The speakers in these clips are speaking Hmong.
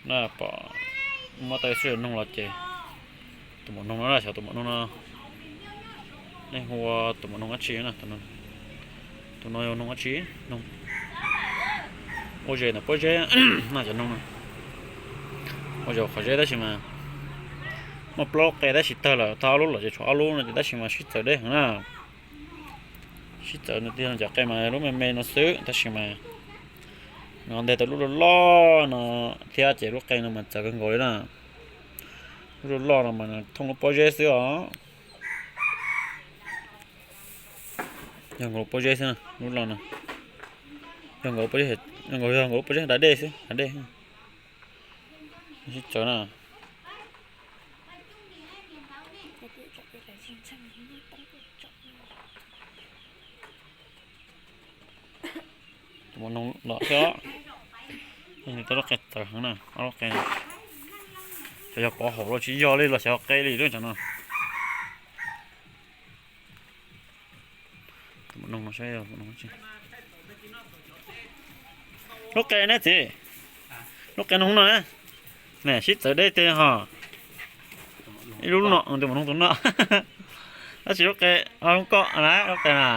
Pom muab tau ib xub noog los ces tus maum noog no, xyov tus maum noog no, nej hu ua tus maum noog dab tsi na? Tus no yog noog dab tsi? Ua zes ntawm pob zeb no, cov noog no ua zes qhov zeb tab sis mas muaj plaub lub qe tab sis tawg lawm, tau ob lub los ces tshuav ob lub no ces tab sis mas sib txawv deb heev na. Sib txawv no tiag, cov qe mas lub me me no xwb tab sis mas nws nteg tau lub loj loj no thiab ces lub qe no mas txawv kawg nkaus li na. Lub loj loj no mas thooj lub pob zeb xwb os. Yog nkaus lub pob zeb xwb, lub loj no. Yog nkaus lub pob zeb, yog nkaus lub pob zeb da dej xwb, da dej. Sib txawv na. Tus maum noog los thiab. Tau lub qe txawv heev na, ob lub qe no. Xyov yog pov haum los tsis yog li los xyov qe li lub cov no. Lub qe ne txiv, lub qe noog no ne, sib txawv deb tiag ho. Ib lub no tus maum noog tus no, tab sis lub qe, lub koj na, lub qe na.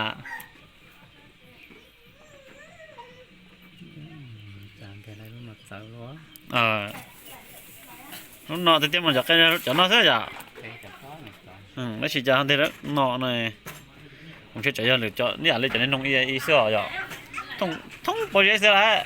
Lub no tiag tiag mas cov qe cov no xwb yom. Tab sis cas nteg no no, mus ntshe tsam yog lwm cov ib yam li cov niag noog i i xwb os yom. Thoob pob zeb xwb lawm.